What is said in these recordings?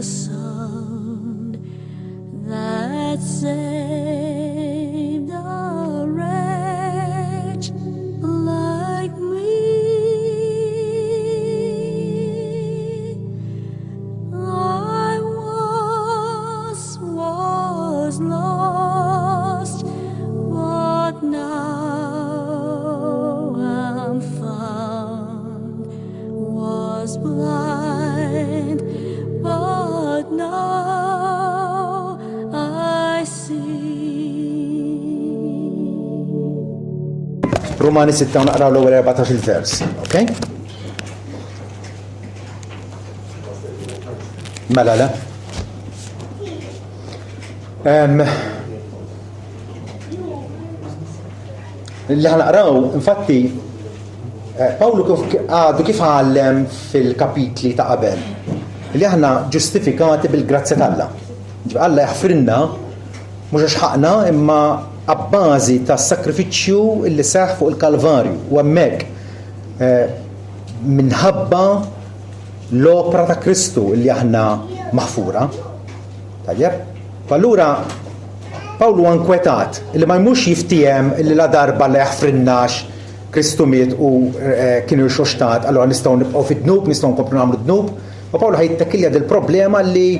sound that saved a wretch like me. I once was lost, but now am found. Was blind, but now I see. Rumani 6 u naqraw l-ewwel 14 il-vers, ok? Mela le. Li ħanaqraw, infatti, eh, Pawlu kif għadu kif għallem fil-kapitli ta' qabel li aħna ġustifikati bil-grazzja t'Alla. Alla jaħfrinna mhux għax ħaqna imma abbażi tas sakrifiċċju li seħħ fuq il-Kalvarju u hemmhekk eh, minħabba l-opra ta' Kristu li aħna maħfura. Tajjeb? Allura Pawlu ankwetat li ma jmux jiftiehem li la darba la jaħfrinnax Kristu miet u eh, kien irxoxtat, allura nistgħu nibqgħu fid-dnub, nistgħu nkomplu nagħmlu dnub. U Pawlu ħaj jittakilja dil-problema li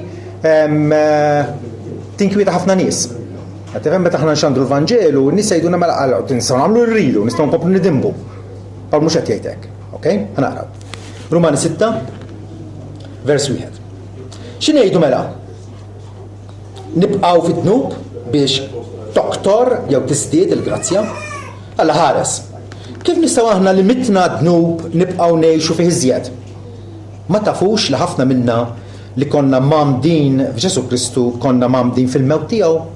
eh, tinkwieta ħafna nies. Tifhem meta aħna nxandru l-Vanġelu, n-nies jgħidulna mela nistgħu nagħmlu rridu, nistgħu nkomplu nidimbu. Pawlu mhux qed jgħid hekk. Ok? Ħanaqraw. Rumani 6, vers 1. Xi ngħidu mela? Nibqgħu fid-dnub biex toktor jew tiżdied il-grazzja? Alla ħares. Kif nistgħu aħna li mitna dnub nibqgħu ngħixu fih iżjed? Ma tafux li ħafna minna li konna mgħammdin f'Ġesù Kristu konna mgħammdin fil-mewt tiegħu?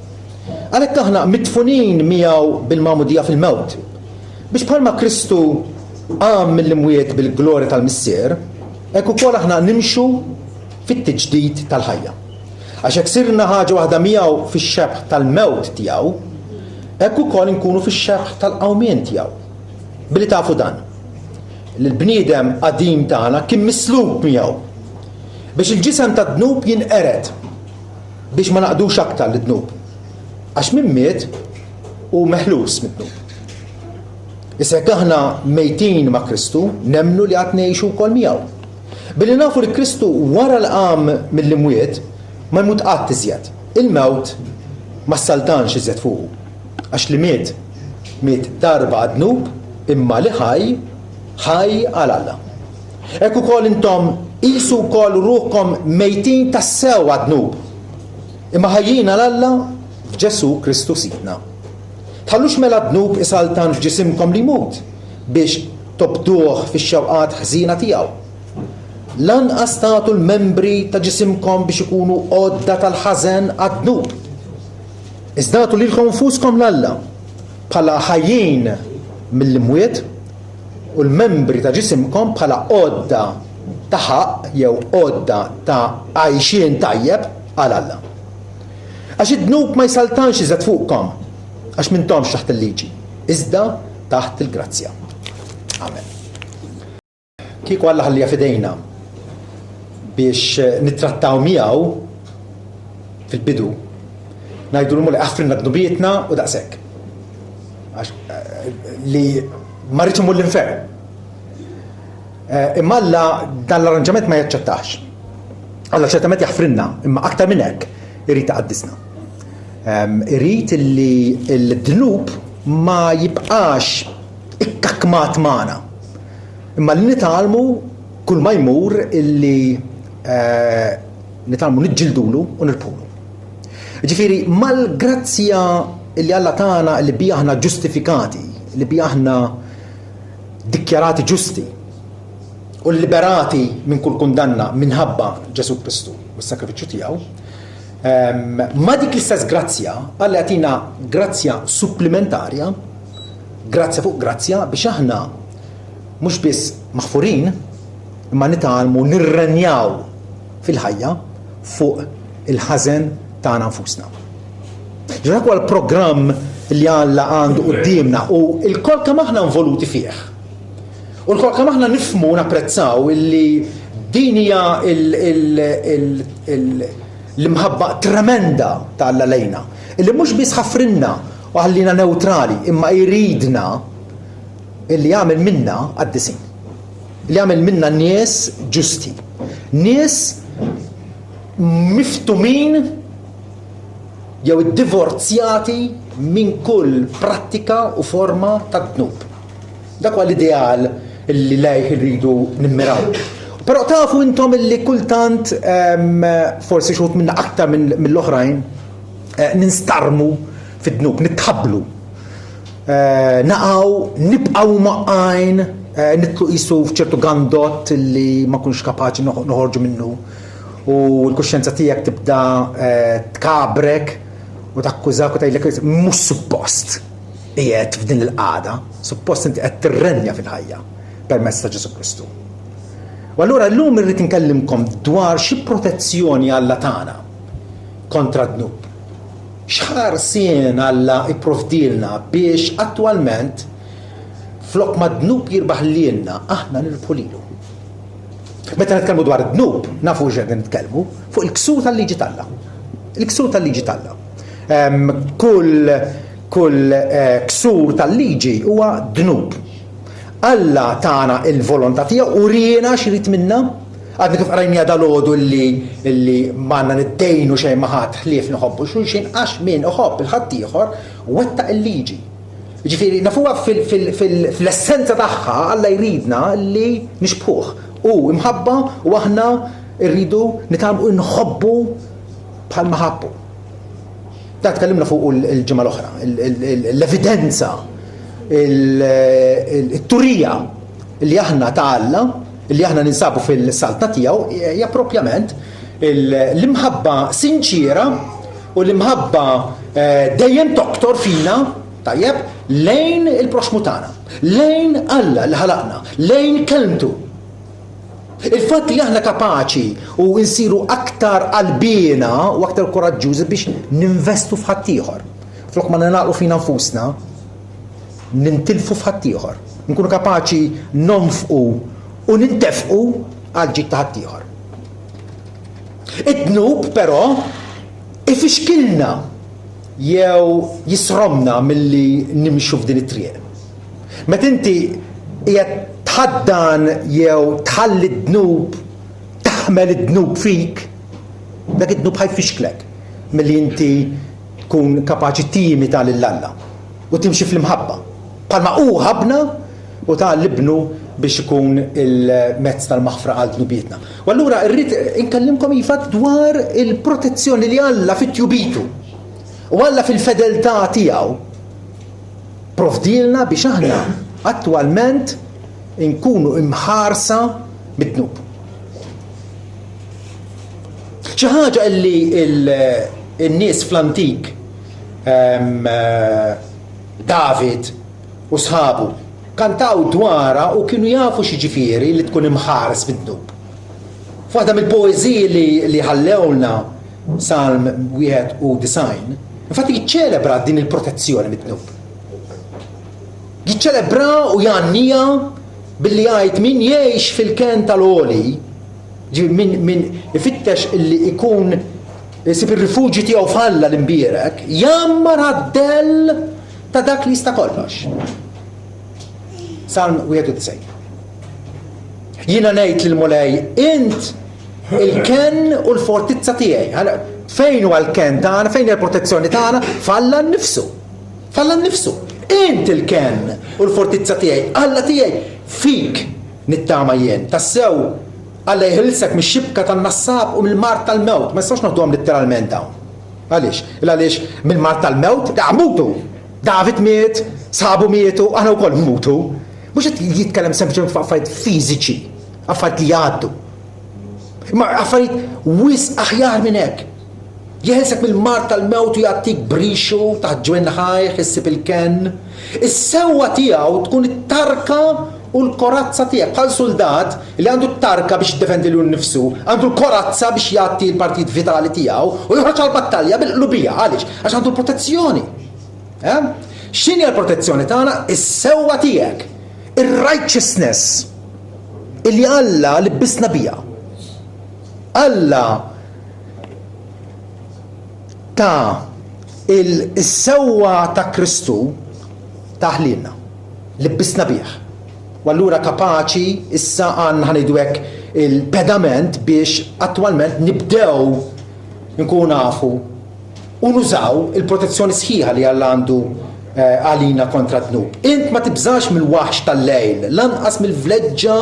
Għalhekk aħna midfunin miegħu bil-magħmudija fil-mewt, biex bħalma Kristu qam mill-imwiet bil-glorja tal-Missier, hekk ukoll aħna nimxu fit-tiġdid tal-ħajja. Għax hekk sirna ħaġa waħda miegħu fix-xebh tal-mewt tiegħu, hekk ukoll inkunu fix-xebh tal-qawmien tiegħu. Billi tafu dan, li l-bniedem qadim tagħna kien mislub miegħu, biex il-ġisem tad-dnub jinqered, biex ma naqdux aktar lid-dnub. Għax min miet hu meħlus mid-dnub. Issa jekk aħna mejtin ma' Kristu, nemmnu li għad ngħixu wkoll miegħu. Billi nafu li Kristu wara li qam mill-imwiet ma jmut qatt iżjed. Il-mewt ma ssaltanx iżjed fuqu. Għax li miet, miet darba għad-dnub, imma li ħaj, ħaj għal Alla. Hekk ukoll intom qisu wkoll ruħkom mejtin tassew għad-dnub, imma ħajjin għal Alla f'Ġesù Kristu Sidna. Tħallux mela d-dnub isaltan f'ġisimkom li jmut, biex tobduh fix-xewqat ħżiena tiegħu. Lanqas tagħtu l-membri ta' ġisimkom biex ikunu għodda tal-ħażen għad-dnub. Iżda agħtu lilkom infuskom 'l Alla bħala ħajjin mill-imwiet u l-membri ta' ġisimkom bħala għodda ta' ħaqq jew għodda ta' għajxien tajjeb għal Alla. Għax id-dnub ma jsaltanx iżjed fuqkom, għax m'intomx taħt il-liġi, iżda taħt il-grazzja. Amen. Kieku Alla ħallija f'idejna biex nittrattaw miegħu fil-bidu, ngħidu l aħfrilna dnubietna u daqshekk. Għax eh, li ma rridx imur l-infern. Eh, imma Alla dan l-arranġament ma jaċċettax. Alla ċertament jaħfrilna, imma aktar minn hekk irid iqaddisna. Ehm, irid li l-dnub ma jibqax ikkakmat magħna. Imma li nitgħallmu kull ma jmur illi eh, nitgħallmu niġġildulu u nirbħulu. Ġifieri mal-grazzja li Alla tagħna li bija aħna ġustifikati, li bija aħna dikjarati ġusti u liberati minn kull kundanna minħabba Ġesù Kristu u s-sakrifiċċju tiegħu, ehm, ma dik l-istess grazzja, Alla jagħtina grazzja supplimentarja, grazzja fuq grazzja biex aħna mhux biss maħfurin, imma nitgħallmu nirrenjaw fil-ħajja fuq il-ħażen tagħna nfusna. Dak huwa l-programm li Alla għandu quddiemna u l-kol kemm aħna involuti fih. U l-kol kemm aħna nifhmu u napprezzaw illi Din hija l-imħabba tremenda ta' Alla lejna, illi mhux biss ħafrilna u ħallina newtrali, imma jridna illi jagħmel minna qaddisin. Li jagħmel minna nies ġusti. Nies miftumin jew iddivorzjati minn kull prattika u forma ta' dnub. Dak huwa l-ideal li lejh irridu nimmiraw. Però tafu intom illi kultant ehm, forsi xi minna aktar mill-oħrajn eh, ninstarmu fid-dnub, nitħabblu. Eh, naqgħu, nibqgħu mwaqqajn, eh, nitlu qisu f'ċertu gandott li ma kunx kapaċi noħorġu minnu. U l-kuxjenza tiegħek tibda tkabrek u takkużak u tgħidlek mhux suppost qiegħed f'din il-qagħda, suppost inti qed tirrenja fil-ħajja permezz ta' Ġesù Kristu. U allura llum irrid inkellimkom dwar xi protezzjoni Alla tagħna kontra d-dnub. X'ħarsien Alla ipprovdielna biex attwalment flok ma d-dnub jirbaħ lilna aħna nirbħu lilu. Meta nitkellmu dwar id-dnub, nafu x'qegħdin nitkellmu, fuq il-ksur tal-liġi t'Alla. Il-ksur tal-liġi t'Alla. Kull kull eh, ksur tal-liġi huwa dnub. Alla tana il-volontà tiegħu u riena x'irid minna. Għadni kif qrajnija dal-għodu li li m'għandna niddejnu xejn ma' ħadd ħlief nħobbu xulxin għax min iħobb il-ħaddieħor wettaq il-liġi. Ġifieri nafuha fl-essenza tagħha Alla jridna li nixbħuh. Hu imħabba u aħna rridu nitgħallmu nħobbu bħalma ħabbu. Dan tkellimna fuq il-ġimgħa l-oħra, l-evidenza, il-turija li aħna ta' Alla, li aħna ninsabu fil-saltna tiegħu hija propjament l-imħabba sinċiera u l-imħabba eh, dejjem toktor fina, tajjeb, lejn il-proxmu tagħna, lejn Alla li ħalaqna, lejn kelmtu. Il-fatt li aħna kapaċi u nsiru aktar qalbiena u aktar koraġġużi biex ninvestu f'ħaddieħor. Flok ma nagħlqu fina nfusna, nintilfu f'ħaddieħor. Nkunu kapaċi nonfqu u nintefqu għal ġid ta' ħaddieħor. Id-dnub però ifixkilna jew jisromna milli nimxu f'din it-triq. Meta inti qiegħed tħaddan jew tħalli d-dnub, taħmel id-dnub fik, dak id-dnub ħa jfixklek milli inti tkun kapaċi timita lil Alla u timxi fl-imħabba. Bħalma hu ħabbna u ta 'l Ibnu biex ikun il-mezz tal-maħfra għal dnubietna. U allura rrid inkellimkom iva dwar il-protezzjoni li Alla fit-tjubitu u Alla fil-fedeltà tiegħu Provdielna biex aħna attwalment inkunu imħarsa mid-dnub. Xi ħaġa illi n-nies fl-antik ehm, David u sħabu kantaw dwarha u kienu jafu x'jiġifieri li tkun imħares mid-dnub. F'waħda mill-poeżiji li, li ħallewlna Salm 91, infatti jiċċelebra din il-protezzjoni mid-dnub. Jiċċelebra u jgħannija billi jgħid min jgħix fil-ken tal-għoli, min, min ifittex illi ikun isib ir-rifuġju tiegħu f'Alla l-imbierek, jgħammar għad-dell ta' dak li jista' kollox. Salm 91. Jiena ngħid lill-Mulej, int il-kenn u l-fortizza tiegħi. Fejn huwa l-kenn tagħna, fejn hija l-protezzjoni tagħna? F'Alla nnifsu. F'Alla nnifsu. Int il-kenn u l-fortizza tiegħi, Alla tiegħi, fik nittama jien. Tassew, Alla jeħilsek mix-xibka tan-nassab u mill-mard tal-mewt. Ma nistgħux noħduhom litteralment dawn. Għaliex? Il għaliex mill-mard tal-mewt, mutu! David miet, sħabu mietu, aħna wkoll nmutu. Mhux qed jitkellem sempliċement fuq affarijiet fiżiċi, affarijiet li jgħaddu. Imma affarijiet wisq aħjar minn hekk. Jeħilsek mill-mard tal-mewt u jgħattik b'rixu taħt ġwenħajh issib il-kenn. Is-sewwa tiegħu tkun it-tarka u l-korazza tiegħek. Bħal suldat li għandu t-tarka biex jiddefendi lilu nnifsu, għandu l-korazza biex jgħatti l-partijiet vitali tiegħu u joħroġ għall-battalja bil-qlubija. Għaliex? Għax għandu l-protezzjoni. Eh? X'inhi l-protezzjoni tagħna? Is-sewwa tiegħek. Ir-righteousness illi Alla libbisna biha. Alla ta il-sewwa ta' Kristu tah lilna, libbisna bih. U allura kapaċi issa għandna ħa ngħidu hekk il-pedament biex attwalment nibdew nkunu nafu u nużaw il-protezzjoni sħiħa li Alla għandu għalina kontra d-dnub. Int ma tibżax mill-waħx tal-lejl, lanqas mill-vleġġa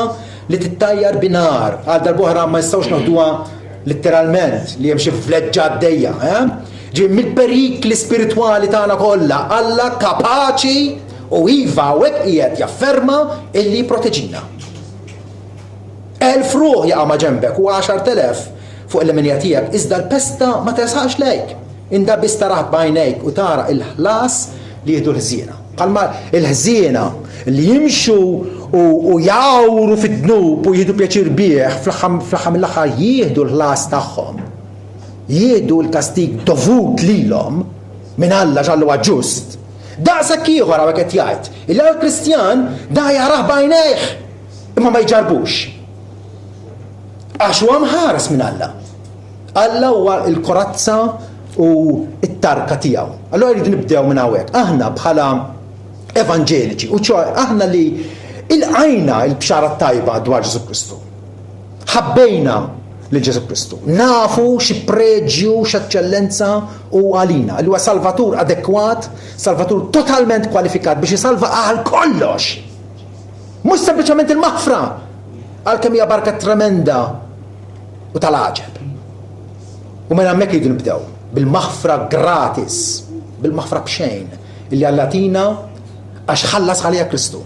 li tittajjar bi nhar. Għal darb'oħra ma nistgħux noħduha litteralment li hemm xi vleġġa għaddejja, eh? Ġifieri mill-perikli spiritwali tagħna kollha, Alla kapaċi u iva hawnhekk qiegħed jafferma illi jipproteġina. 1000 ruħ jaqa' maġenbek u 10,000 fuq il-leminija tiegħek, iżda l-pesta ma tersaqx lejk. Inda biss tarah b'għajnejk u tara l-ħlas li jieħdu l-ħżiena. Bħalma l-ħżiena li jimxu u jgħawru fid-dnub u jieħdu pjaċir bih, fl-aħħar mill-aħħar jieħdu l-ħlas tagħhom. Jieħdu l-kastig dovut lilhom minn Alla għax Alla huwa ġust. Daqshekk ieħor hawnhekk qed jgħid illi għall-Kristjan da jarah b'għajnejh imma ma jġarrbux. Għax huwa mħares minn Alla. Alla huwa l-korazza u t-tarka tiegħu. Allura rridu nibdew minn hawnhekk. Aħna bħala evanġeliċi, u ċoe aħna li ilqajna l-bxara tajba dwar Ġesù Kristu. Ħabbejna lil Ġesù Kristu. Nafu xi preġju, x'eċċellenza hu għalina, li huwa salvatur adekwat, salvatur totalment kwalifikat biex isalva għal kollox. Mhux sempliċement il-maħfra, għalkemm hija barka tremenda u tal-għaġeb. U minn hemmhekk irridu nibdew bil-maħfra gratis, bil-maħfra b'xejn illi Alla tina għax ħallas għaliha Kristu.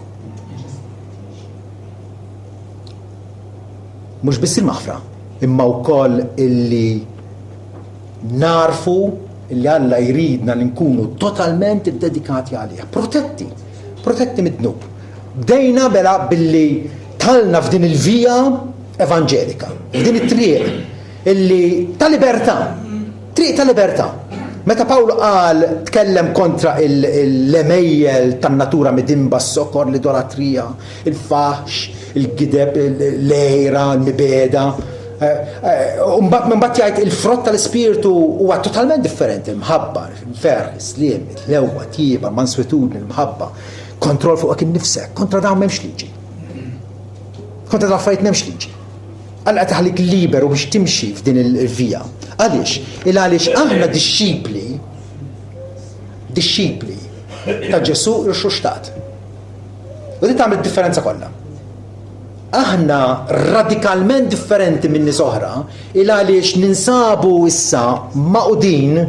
Mhux biss il-maħfra, imma wkoll illi narfu illi Alla jridna li nkunu totalment iddedikati għalih, protetti, protetti mid-dnub. Bdejna mela billi dħalna f'din il-via evanġelika, f'din it-triq illi ta' libertà, triq ta' libertà. Meta Pawlu qal tkellem kontra l-għemejjel tan-natura midinba, s-sokor, l-idolatrija, il-faħx, il-gideb, l-għira, l-mibegħda, u mbagħad minn mbagħad jgħid il-frott tal-Ispirtu huwa totalment differenti, il-mħabba, il-ferħ, is-sliem, il-ħlewwa, t-tjieba, l-manswetudni, l-mħabba. Kontroll fuqek innifsek, kontra dawn m'hemmx liġi. Kontra dawn affarijiet m'hemmx liġi. Alla qed iħallik liberu biex timxi f'din il-vija. Għaliex? Il għaliex aħna dixxipli dixxipli ta' Ġesù irxuxtat. U din tagħmel differenza kollha. Aħna radikalment differenti minn nies oħra il għaliex ninsabu issa maqudin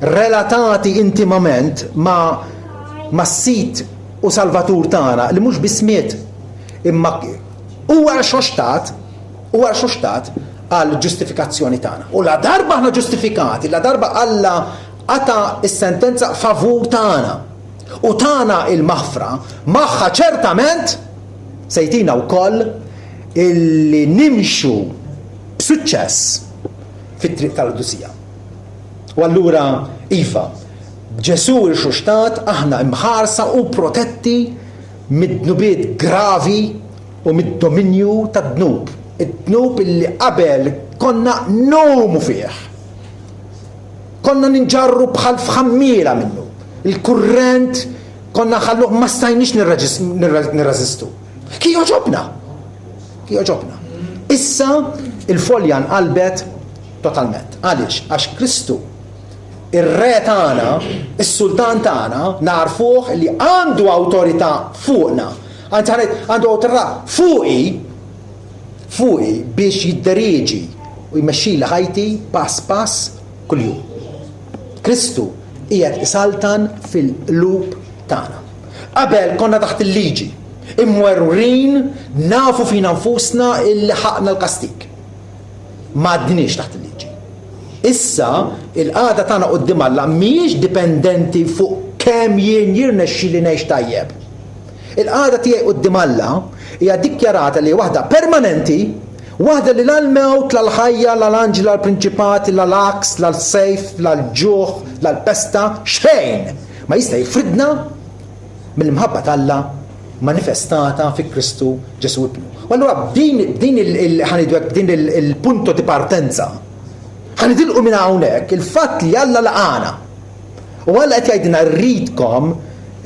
relatati intimament ma' mas-Sid u Salvatur tagħna li mhux biss miet imma huwa rxoxtat, huwa rxoxtat għall-ġustifikazzjoni tagħna. U ladarba aħna ġustifikati, ladarba Alla qata' s-sentenza favur tagħna u tana il-maħfra, magħha ċertament se jtina wkoll illi nimxu b'suċċess fit-triq tal-qdusija. U allura, iva, b'Ġesù irxuxtat aħna imħarsa u protetti mid-dnubiet gravi u mid-dominju tad-dnub, id-dnub illi qabel konna ngħumu fih. Konna ninġarru bħal f'ħammiela minnu. Il-kurrent konna nħalluh ma stajniex nirreżistu. Kien jogħġobna. Kien jogħġobna. Issa il-folja nqalbet Totalment. Għaliex? Għax Kristu, ir-Re tagħna, is-Sultan tagħna, nagħrfuh li għandu awtorità fuqna. Anzi ħa ngħid, għandu awtorità fuqi, fuqi biex jidderieġi u jmexxili ħajti pass pass kuljum. Kristu qiegħed isaltan fil-qlub tagħna. Qabel konna taħt il-liġi, imwerwrin nafu fina nfusna illi ħaqna l-kastig. M'għadniex taħt il-liġi. Issa, il-qagħda tagħna quddiem Alla mhijiex dipendenti fuq kemm jien jirnexxili ngħix tajjeb. Il-qagħda tiegħi quddiem Alla hija dikjarata li hija waħda permanenti, waħda li la l-mewt, la l-ħajja, la l-anġli, la l-prinċipati, la l-għaks, la l-sejf, la l-ġuħ, la l-pesta, xejn ma jista' jifridna mill-imħabba t'Alla manifestata fi Kristu Ġesù Ibnu. U allura din din il ħanidwek din il-punto di partenza. Ħanidilqu minn hawnhekk il-fatt li Alla laqana. U Alla qed jgħidilna rridkom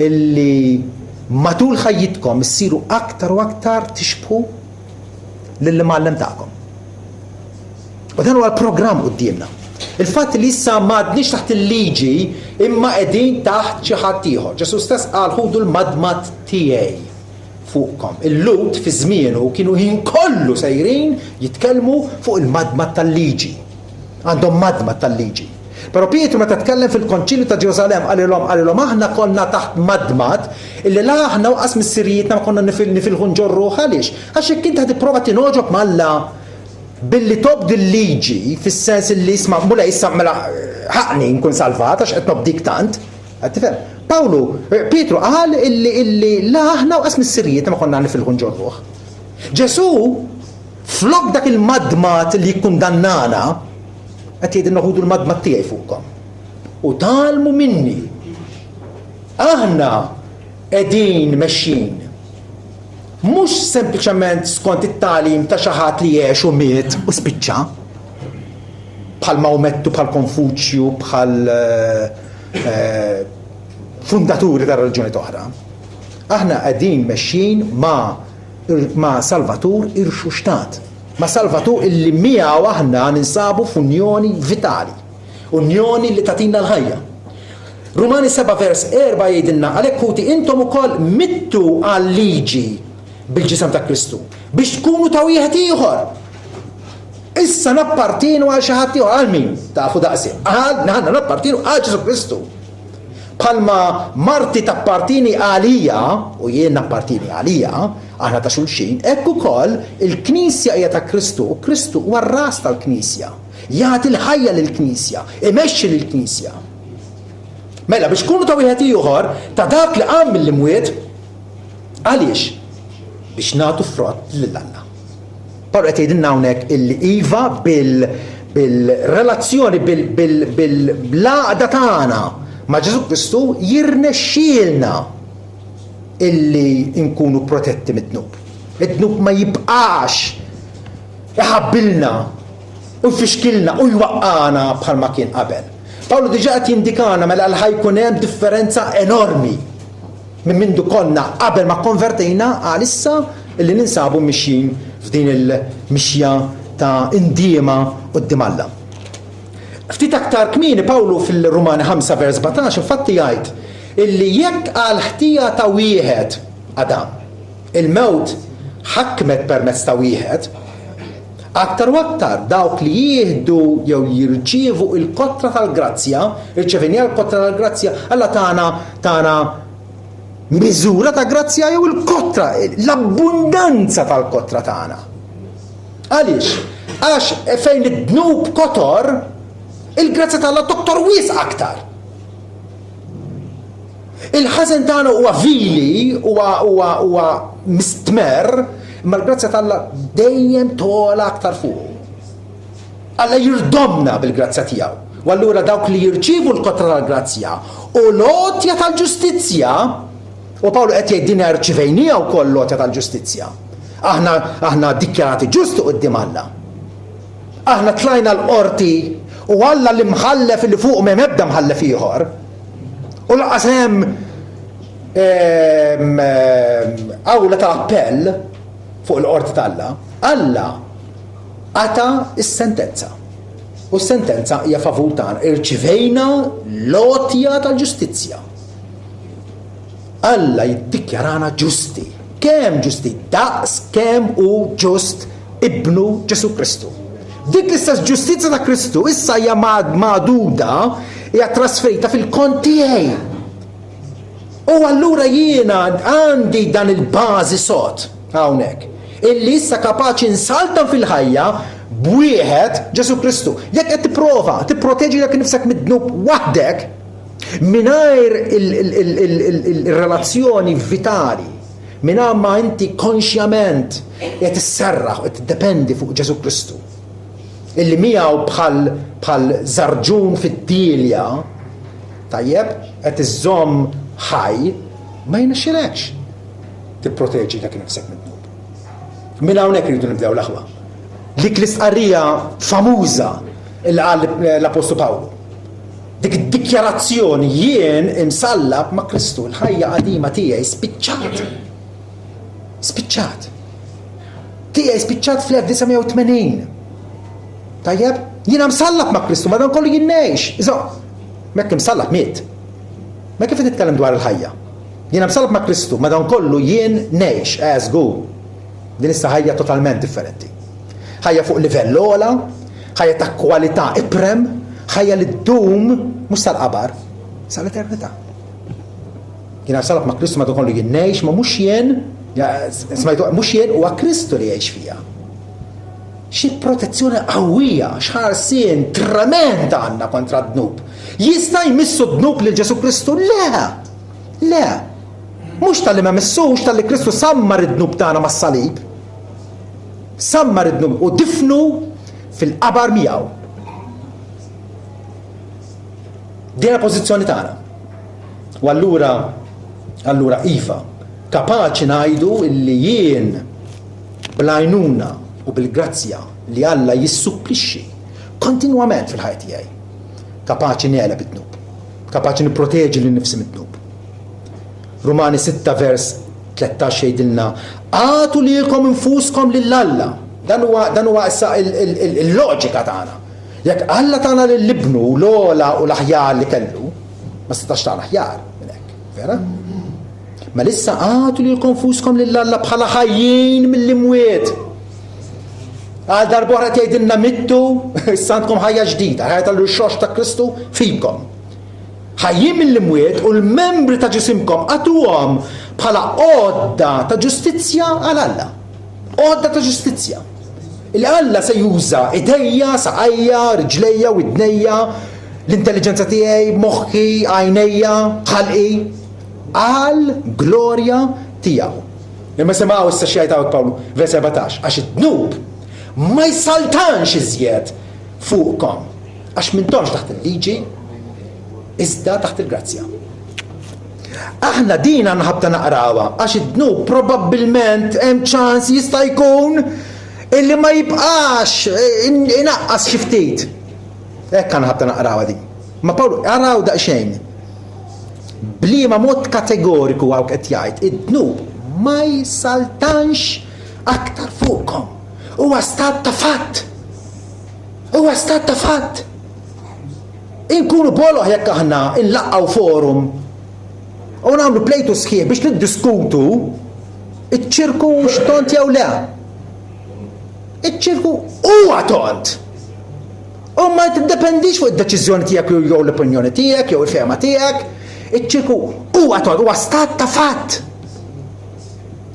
illi matul ħajjitkom issiru aktar u aktar tixbħu lill-imgħallem tagħkom. U dan huwa l-programm quddiemna. Il-fatt li issa m'għadniex taħt il-liġi imma qegħdin taħt xi ħadd ieħor. Ġesù stess qal ħudu l-madmad tiegħi fuqkom. Il-Lhud fi żmienu kienu ħin kollu sejrin jitkellmu fuq il-madmad tal-liġi. Għandhom madmad tal-liġi. Però Pietru meta tkellem fil-Konċilju ta' Ġerusalemm qalilhom qalilhom aħna konna taħt madmad illi la aħna u qas missirijietna ma konna nifilħu nġorruh għaliex? Għax jekk inti ħa tipprova tingħoġob m'Alla billi tobdi l-liġi fis-sens illi isma' Mulej issa mela ħaqni nkun salvat għax qed nobdik tant. Qed tifhem? Pawlu, Pietru qal illi illi la aħna u qas missirijietna ma konna nifilħu nġorruh. Ġesù flok dak il-madmad li jikkundannana, Qed jgħidilna ħudu l-madmad tiegħi fuqkom. U tgħallmu minni. Aħna qegħdin mexjin. Mhux sempliċement skont it-tagħlim ta' xi ħadd li għex u miet u spiċċa. Bħal Mawmettu, bħal Konfuċju, bħal eh, fundaturi ta' reliġjoni oħra. Aħna qegħdin mexjin ma' ma' Salvatur irxuxtat. Ma' Salvatur illi miegħu aħna ninsabu f'unjoni vitali, unjoni li tagħtina l-ħajja. Rumani 7 vers 4 jgħidilna għalhekk ħuti intom ukoll mittu għal-liġi bil-ġisem ta' Kristu biex tkunu ta' wieħed ieħor. Issa nappartienu għal xi ħadd ieħor għal min? Tafu daqsi. Għal aħna nappartienu għal Ġesù Kristu. Bħalma marti tappartieni għalija u jien nappartieni għaliha, aħna ta' xulxin, hekk ukoll il-Knisja hija ta' Kristu u Kristu huwa r-ras tal-Knisja. Jagħti l-ħajja lill-Knisja, imexxi lill-Knisja. Mela biex tkunu ta' wieħed ieħor ta' dak li qam mill-imwiet, għaliex? Biex nagħtu frott lil Alla. Pawlu qed jgħidilna hawnhekk illi iva bil bil-relazzjoni bil-għaqda tagħna ma' Ġesù Kristu jirnexxielna illi nkunu protetti mid-dnub. Id-dnub ma jibqax iħabbilna u jfixkilna u jwaqqana bħalma kien qabel. Pawlu diġà qed jindikana mela li ħajkun hemm differenza enormi Minn mindu konna qabel ma kkonvertejna għal issa li ninsabu mixjin f'din il-mixja ta' indiema quddiem Alla. Ftit aktar kmieni Pawlu fil-Rumani 5 vers 17 infatti jgħid illi jekk għal ħtija ta' wieħed, Adam, il-mewt ħakmet permezz ta' wieħed, Aktar u aktar dawk li jieħdu jew jirċievu l-kotra tal-grazzja, irċevejniha l-kotra tal-grazzja, Alla tana tana miżura ta' grazzja jew il-kotra, l-abbundanza tal-kotra tagħna. Għaliex? Għax fejn id-dnub kotor, il-grazzja t'Alla toktor wisq aktar. Il-ħażen tagħna huwa vili, huwa huwa huwa mistmerr, imma l-grazzja t'Alla dejjem togħla aktar fuqu. Alla jirdomna bil-grazzja tiegħu. U allura dawk li jirċievu l-kotra tal-grazzja u l-għotja tal-ġustizzja, u Pawlu qed jgħid din rċivejniha wkoll l-għotja tal-ġustizzja. Aħna aħna dikjarati ġusti quddiem Alla. Aħna tlajna l-qorti u Alla l-imħallef li fuq m'hemm ebda mħallef ieħor. U lanqas hemm ehm, awla ta' appell fuq il-qorti t'Alla. Alla qata s-sentenza. U s-sentenza hija favur tagħna. Irċivejna l-għotja tal-ġustizzja. Alla jiddikjarana ġusti. Kemm ġusti? Daqs kemm hu ġust Ibnu Ġesù Kristu. Dik l-istess ġustizzja ta' Kristu issa hija magħduda, hija trasferita fil-kont tiegħi. U allura jiena għandi dan il-bażi sod hawnhekk, illi issa kapaċi nsaltan fil-ħajja b'wieħed Ġesù Kristu. Jekk qed tipprova tipproteġi lilek innifsek mid-dnub waħdek, mingħajr il-relazzjoni vitali, mingħajr ma inti konxjament qed isserraħ u qed tiddependi fuq Ġesù Kristu, illi miegħu bħal bħal żarġun fid-dielja, tajjeb, qed iżżomm ħaj, ma jirnexxilekx tipproteġi lilek innifsek mid-dnub. Minn hawnhekk irridu nibdew l-aħwa. Dik l-istqarrija famuża li qal l-Appostlu Pawlu. Dik id-dikjarazzjoni jien imsallab ma' Kristu, l-ħajja qadima tiegħi spiċċat. Spiċċat. Tiegħi spiċċat fl-1980. Tajjeb, jiena msallab ma' Kristu, ma dan kollu jien ngħix. Iżo, mekk imsallab miet. Ma kif titkellem dwar il-ħajja? Jiena msallab ma' Kristu, ma dan kollu jien ngħix, eh, żgur. Din issa ħajja totalment differenti. Ħajja fuq livell ogħla, ħajja ta' kwalità iprem, ħajja li ddum mhux sal-qabar, sal-eternità. Jiena msallab ma' Kristu ma dan kollu jien ngħix, ma mhux jien, smajtu, mhux jien huwa Kristu li jgħix fija. Xi protezzjoni qawwija, x'ħarsien tremend għandna kontra d-dnub. Jista' jmissu d-dnub lil Ġesù Kristu? Le! Le! Mhux talli ma missux, talli Kristu sammar id-dnub tagħna mas-salib. Sammar id-dnub u difnu fil-qabar miegħu. Din il-pożizzjoni tagħna. U allura, allura iva, kapaċi ngħidu illi jien bl-għajnuna u bil-grazzja li Alla jissupplixxi kontinwament fil-ħajja tiegħi, kapaċi negħleb id-dnub, kapaċi nipproteġi lil nifsi mid-dnub. Rumani 6 vers 13 jgħidilna, Agħtu lilkom infuskom lil Alla. Dan huwa dan huwa issa il-loġika tagħna. Jekk Alla tana lil ibnu l-ogħla u l-aħjar li kellu, ma setax tagħna aħjar minn hekk, vera? Mela issa agħtu lilkom infuskom lil Alla bħala ħajjin mill-imwiet. Għal darb'oħra tgħidilna mittu, issa għandkom ħajja ġdida, ħajja tal-irxoxt ta' Kristu fikom. Ħajjin mill-imwiet u l-membri ta' ġisimkom agħtuhom bħala għodda ta' ġustizzja għal Alla. Għodda ta' ġustizzja. Li Alla se juża idejja, saqajja, riġlejja, widnejja, l-intelliġenza tiegħi, moħħi, għajnejja, ħalqi, għal glorja tiegħu. Imma semgħu issa xi jgħid Pawlu, vers 14, għax id-dnub ma jsaltanx iżjed fuqkom, għax m'intomx taħt il-liġi, iżda taħt il-grazzja. Aħna din għandna ħabta naqrawha għax id-dnub probabbilment hemm ċans jista' jkun illi ma jibqax eh, inaqqas xi ftit. Hekk għandna ħabta naqrawha din. Ma Pawlu, araw daqsxejn. Bliema mod kategoriku hawn qed jgħid id-dnub ma jsaltanx aktar fuqkom. Huwa stat ta' fatt. Huwa stat ta' fatt. Inkunu boloh jekk aħna nlaqqgħu forum u nagħmlu plejtu sħiħ biex niddiskutu iċ-ċirku hux tond jew le. Iċ-ċirku huwa tond. U ma tiddependix fuq id-deċiżjoni tiegħek jew l-opinjoni tiegħek jew il-fehma tiegħek. Iċ-ċirku huwa tond, huwa stat ta' fatt.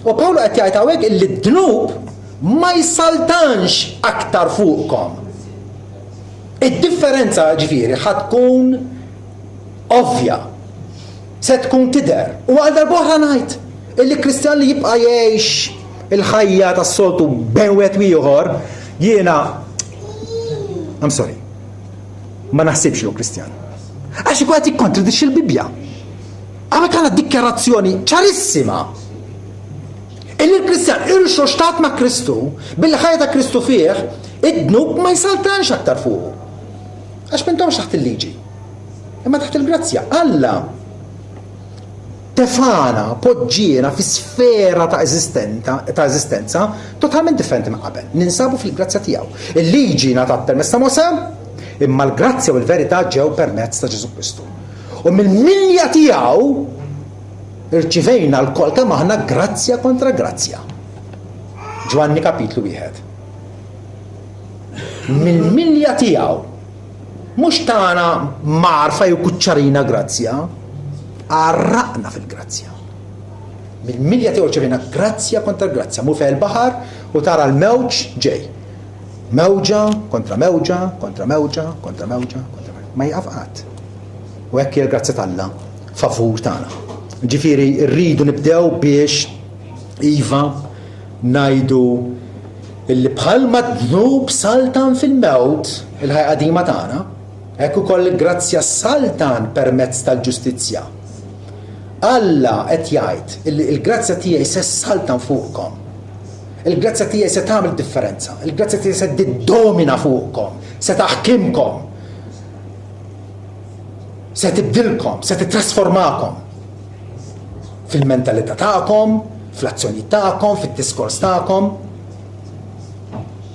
U Pawlu qed jgħid hawnhekk illi d-dnub ma jsaltanx aktar fuqkom. Id-differenza ġifieri ħa tkun ovvja. Se tkun tidher. U għal darb'oħra ngħid illi Kristjan li jibqa' jgħix il-ħajja tas-soltu bejn wieħed u ieħor, jiena I'm sorry. Ma naħsibx li hu Kristjan. Għax ikun qed jikkontradixxi l-Bibbja. Hawnhekk għandna dikjarazzjoni ċarissima Illi l-Kristjan irxoxtat ma' Kristu, billi ħajja ta' Kristu fih, id-dnub ma jsaltanx aktar fuqu. Għax m'intomx taħt il-liġi, imma taħt il-grazzja. Alla tefana, poġġiena fi sfera ta' eżistenta, ta' eżistenza totalment differenti minn qabel. Ninsabu fil-grazzja tiegħu. Il-liġi ngħatat permezz ta' Mosè, imma l-grazzja u l-verità ġew permezz ta' Ġesù Kristu. U mill-milja tiegħu Irċivejna lkoll kemm aħna grazzja kontra grazzja. Ġwanni kapitlu wieħed. Mill-milja tiegħu mhux tagħna marfa jew kuċċarina grazzja, għarraqna fil-grazzja. Mill-milja tiegħu rċevejna grazzja kontra grazzja. Mur fejn il-baħar u tara l-mewġ ġej. Mewġa kontra mewġa kontra mewġa kontra mewġa kontra mewġa. Ma jieqaf qatt. U hekk hija l-grazzja t'Alla favur tagħna. Ġifieri rridu nibdew biex iva ngħidu illi bħalma d-dnub saltan fil-mewt il-ħajja qadima tagħna, hekk ukoll il-grazzja saltan permezz tal-ġustizzja. Alla qed jgħid illi l-grazzja tiegħi se ssaltan fuqkom. Il-grazzja tiegħi se tagħmel differenza. Il-grazzja tiegħi se tiddomina fuqkom, se taħkimkom. Se tibdilkom, se titrasformakom fil-mentalità tagħkom, fl-azzjoni tagħkom, fid-diskors tagħkom.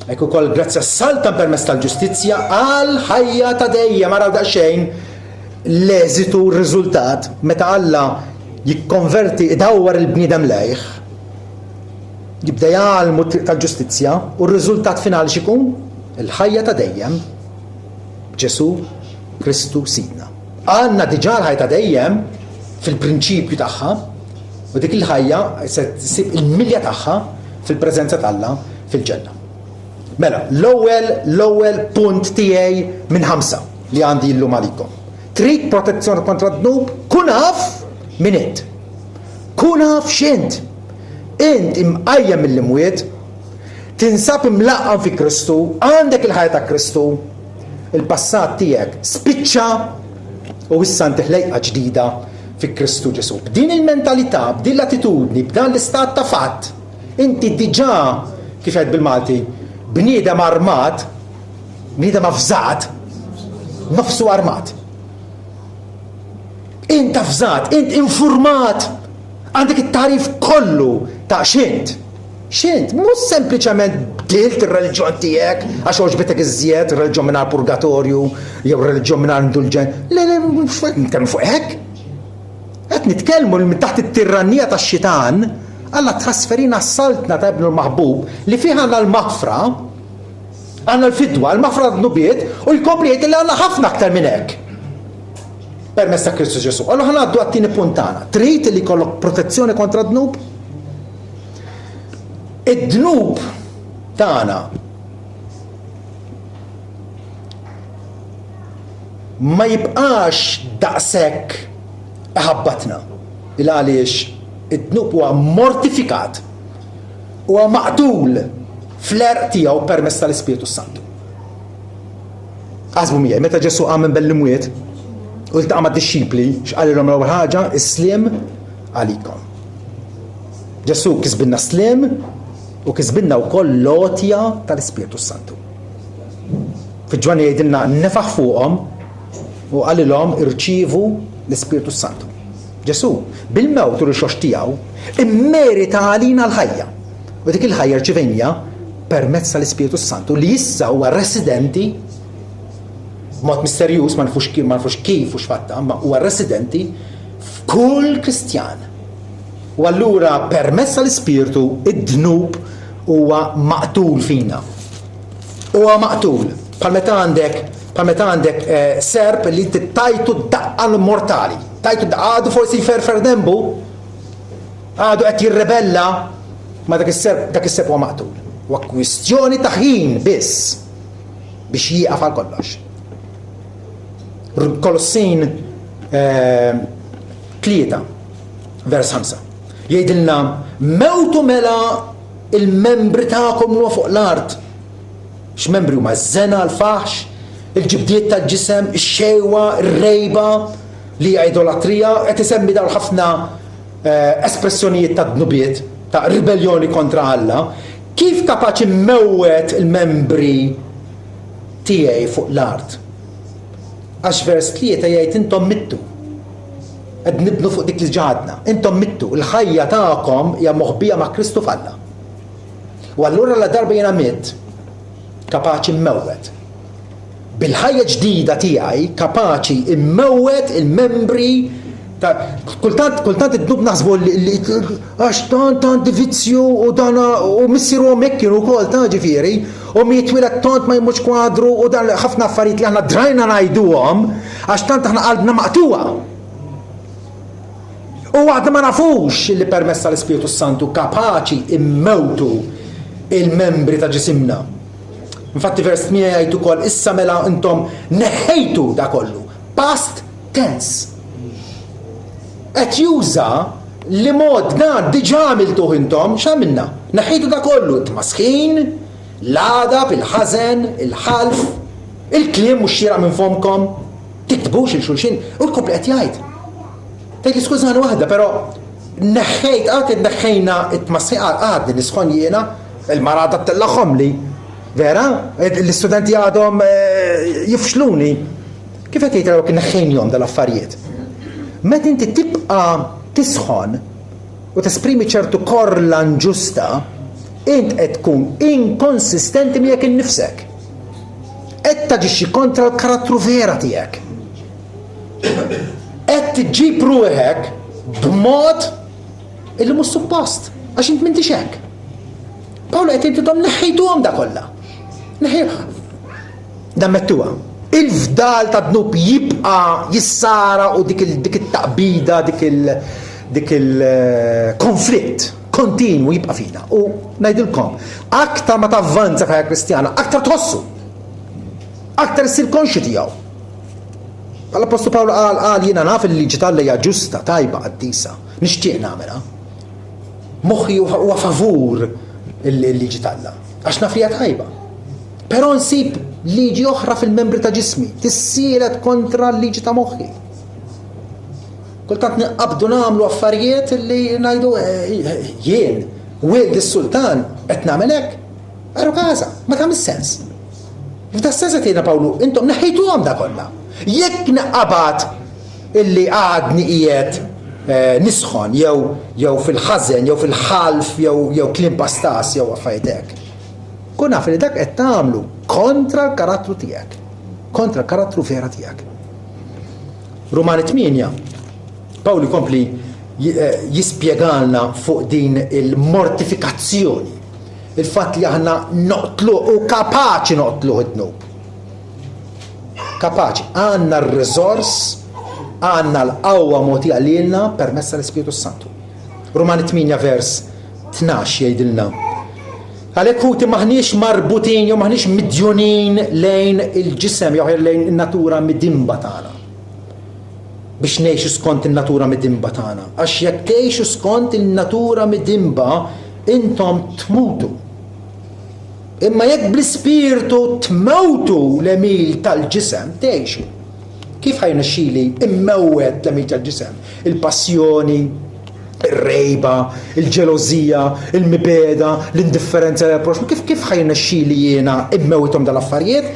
Hekk ukoll grazzja saltan permezz tal-ġustizzja għal ħajja ta' dejjem araw daqsxejn l-eżitu r-riżultat meta Alla jikkonverti idawwar il-bniedem lejh jibda jgħallmu t-triq tal-ġustizzja u r-riżultat finali x'ikun? Il-ħajja ta' dejjem Ġesù Kristu Sidna. Għandna diġà l-ħajja ta' dejjem fil-prinċipju tagħha u dik il-ħajja se tsib il-milja tagħha fil-preżenza t'Alla fil-ġenna. Mela, l-ewwel l-ewwel punt tiegħi minn ħamsa li għandi llum għalikom. Trid protezzjoni kontra d-dnub? Kun af min int. Kun af x'int. Int imqajjem mill-imwiet, tinsab imlaqqam fi Kristu, għandek il-ħajja ta' Kristu, il-passat tiegħek spiċċa u issa inti ħlejqa ġdida fi Kristu Ġesù. B'din il-mentalità, b'din l-attitudni, b'dan l-istat ta' fatt, inti diġà, kif jgħid bil-Malti, bniedem armat, bniedem avżat, nofsu armat. Int avżat, int infurmat, għandek it-tagħrif kollu ta' x'int. X'int? Mhux sempliċement bdilt ir-reliġjon tiegħek għax għoġbitek iżjed reliġjon mingħajr purgatorju jew reliġjon mingħajr indulġenza. Le, le, mhux qed nitkellmu fuq hekk. Qed nitkellmu li minn taħt it-tirannija tax-xitan Alla trasferina s-saltna ta' Ibnu l-Maħbub li fih għandna l-maħfra, għandna l-fidwa, l-maħfra tad-dnubiet u jkompli jgħid li għandna ħafna aktar minn hekk. Permezz ta' Kristu Ġesù. Allura ħa ngħaddu għat-tieni punt tagħna. Trid li jkollok protezzjoni kontra d-dnub? Id-dnub tagħna ma jibqax daqshekk iħabbatna il għaliex id-dnub huwa mortifikat huwa maqtul fl-għerq tiegħu permezz tal-Ispirtu Santu. Aħsbu miegħi, meta Ġesù qam minn bejn l-imwiet u ltaqa' mad-dixxipli, x'qalilhom l-ewwel ħaġa? Is-sliem għalikom. Ġesù kisbilna s-sliem u kisbilna wkoll l-għotja tal-Ispirtu Santu. Fi Ġwanni jgħidilna nefaħ fuqhom u qalilhom irċievu l-Ispirtu Santu. Ġesù, bil-mewt u l-irxoxt tiegħu, immerita għalina l-ħajja. U dik il-ħajja rċivejnija permezz tal-Ispirtu Santu li issa huwa residenti b'mod misterjuż ma nafux ma nafux kif u x'fatta, ma huwa residenti f'kull Kristjan. U allura permezz tal-Ispirtu id-dnub huwa maqtul fina. Huwa maqtul. Bħal meta għandek bħal meta għandek eh, serp li inti tajtu daqqa mortali. Tajtu daqqa għadu forsi jferfer dembu, għadu qed jirrebella, ma dak is-serp dak is-serp huwa maqtul. Huwa kwistjoni ta' ħin biss biex jieqaf għal kollox. Kolossin eh, 3 vers 5. Jgħidilna mewtu mela il-membri tagħkom huwa fuq l-art. X'membri huma ż-żena, l-faħx, il-ġibdiet tal-ġisem, ix-xejwa, ir-rejba li hija idolatrija, qed isemmi dawn ħafna eh, espressjonijiet ta' dnubiet, ta' ribellioni kontra Alla. Kif kapaċi mmewwet il-membri tiegħi fuq l-art? Għax vers 3 jgħid intom mittu. Qed nibnu fuq dik li ġadna. Intom mittu, il-ħajja tagħkom hija moħbija ma' Kristu f'Alla. U allura la darba jiena mitt, kapaċi mmewwet. Bil-ħajja ġdida tiegħi kapaċi mmewwet il-membri ta' kultant kultant id-dnub naħsbu li għax tant għandi vizzju u dana u missier u hekk kienu wkoll ta' ġifieri u mi jitwieled tant ma jmutx kwadru u dan ħafna affarijiet li aħna drajna ngħiduhom għax tant aħna qalbna maqtugħa. U għadna ma nafux li permezz tal-Ispirtu Santu kapaċi immewtu il-membri ta' ġisimna. Infatti vers 8 jgħid ukoll issa mela intom neħħejtu da kollu. Past tense. Qed juża li mod dan diġà għamiltuh intom, x'għamilna? Neħħejtu da kollu, it-tmasħin, l-għadab, il-ħażen, il-ħalf, il-kliem mhux xieraq minn fomkom. Tiktbux il xulxin, u jkompli qed jgħid. Tgħidli skużani waħda, però neħħejt, għad neħħejna it-tmassiq għadni nisħon jiena. Il-mara għadha ttellagħhomli. Vera? L-istudenti għadhom eh, jifxluni. Kif qed jgħid kien neħħejnihom dal-affarijiet? Meta inti tibqa' tisħon u tesprimi ċertu korla nġusta, int qed tkun inkonsistenti miegħek innifsek. Qed taġixxi kontra l-karattru vera tiegħek. Qed tġib ruħek b'mod illi mhux suppost, għax int m'intix hekk. Pawlu qed jgħidilhom neħħejtuhom da kollha. Nammettuha. Il-fdal ta' dnub jibqa' jissara u dik it-taqbida, dik il- dik il-konflitt kontinwu jibqa' fina. U ngħidilkom, aktar ma tavvanza f'ħajja Kristjana, aktar tħossu. Aktar issir konxju tiegħu. L-Appostlu Pawlu qal qal jiena naf il-liġi t'Alla hija ġusta, tajba, qaddisa. Nixtieq nagħmilha. Moħħi huwa favur il-liġi t'Alla, għax naf li hija tajba. Però nsib liġi oħra fil-membri ta' ġismi, tissielet kontra l-liġi ta' moħħi. Kultant nqabdu nagħmlu affarijiet li ngħidu eh, jien, wild is-sultan, qed nagħmel hekk. Għaru każa, ma tagħmel sens. F'da sens qed jgħidna Pawlu, intom neħħejtuhom da kollha. Jekk nqabad illi għadni qiegħed eh, nisħon jew jew fil-ħażen jew fil-ħalf jew jew kliem pastas jew affarijiet hekk. Kun naf li dak qed tagħmlu kontra l-karattru tiegħek. Kontra l-karattru vera tiegħek. Rumani 8, Pawlu jkompli eh, jispjegalna fuq din il-mortifikazzjoni. Il-fatt li aħna noqtlu u kapaċi noqtlu id-dnub. Kapaċi, għandna r-riżors, għandna l-qawwa mogħtija lilna permezz tal-Ispirtu Santu. Rumani 8 vers 12 jgħidilna Għalhekk ħuti m'aħniex marbutin jew m'aħniex midjunin lejn il-ġisem jew lejn in-natura midinba tagħna. Biex ngħixu skont in-natura midinba tagħna. Għax jekk tgħixu skont in-natura midinba, intom tmutu. Imma jekk bl-ispirtu tmewtu l-għemil tal-ġisem, tgħixu. Kif ħa jirnexxili immewwet l-għemil tal-ġisem? Il-passjoni, ir-rejba, il-ġelożija, il-mibegħda, l-indifferenza lejn il-proxxmu, kif kif ħa jirnexxili jiena immewwithom dal-affarijiet?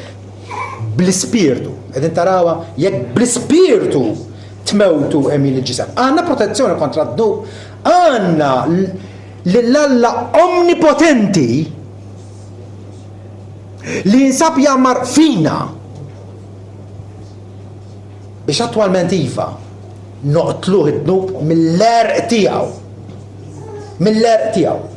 Bl-ispirtu. Qegħdin tarawha? Jekk bl-ispirtu tmewtu għemil il-ġisem. Għandna protezzjoni kontra d-dnub, għandna lil Alla omnipotenti li jinsab jgħammar fina biex attwalment iva noqtluh id-dnub mill-għerq tiegħu. Mill-għerq tiegħu.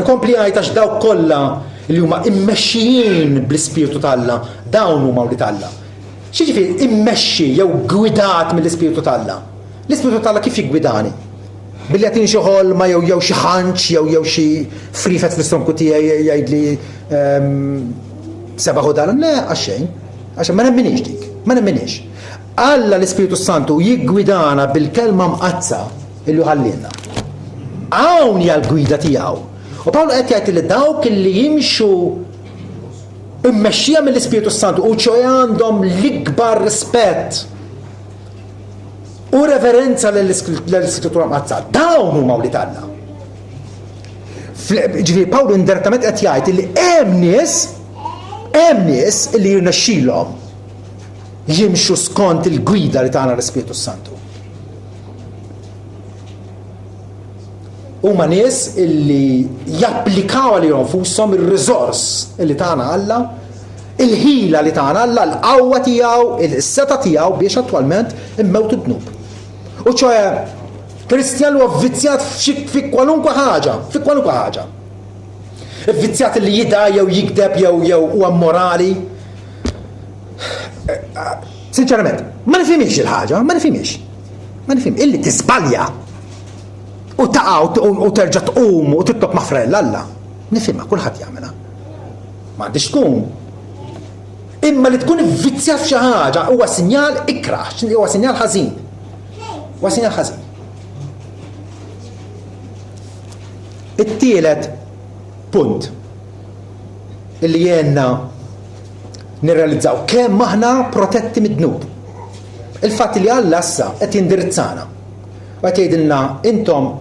Ikompli jgħid għax dawk kollha li huma immexxijin bl-Ispirtu t'Alla, dawn huma wlied Alla. X'jiġifieri immexxi jew gwidat mill-Ispirtu t'Alla? L-Ispirtu t'Alla kif jiggwidani? Billi jagħtini xi ħolma jew jew xi ħanċ jew jew xi frifet fl-istonku tiegħi jgħidli ehm, sebaħ u dan. Le, għax xejn. Għax ma nemminix dik, ma nemminix. Alla l-Ispirtu Santu jiggwidana bil-kelma mqaddsa illi ħallilna. Hawn hija l-gwida tiegħu. U Pawlu qed jgħid li dawk li jimxu immexxija mill-Ispirtu Santu u ċoe għandhom l-ikbar rispett u reverenza l-Iskrittura Mqaddsa. Dawn huma wlied Alla. Ġifieri Pawlu indirettament qed jgħid li hemm nies hemm nies li jirnexxilhom jimxu skont il-gwida li tagħna l-Ispirtu Santu. Huma nies illi japplikaw għalihom nfushom ir-riżors illi tagħna Alla Il-ħila li tana Alla, l-qawwa tiegħu, is-setgħa tiegħu biex attwalment immewtu d-dnub. U ċoe, Kristjan huwa vvizzjat fi kwalunkwe ħaġa, fi kwalunkwe ħaġa. Vvizzjat li jida jew jikdeb jew jew huwa morali. Sinċerament, ma nifhimix il-ħaġa, ma nifhimix. Ma nifhim, illi tiżbalja u taqa' u terġa' tqum u titlob maħfra lil Alla. Nifhimha, kulħadd jagħmilha. M'għandhiex tkun. Imma li tkun ivvizzjat f'xi ħaġa huwa sinjal ikrah, huwa sinjal ħażin. Huwa sinjal ħażin. It-tielet punt illi jenna nirrealizzaw kemm aħna protetti mid-dnub. Il-fatt li Alla issa qed jindirizzana u qed jgħidilna intom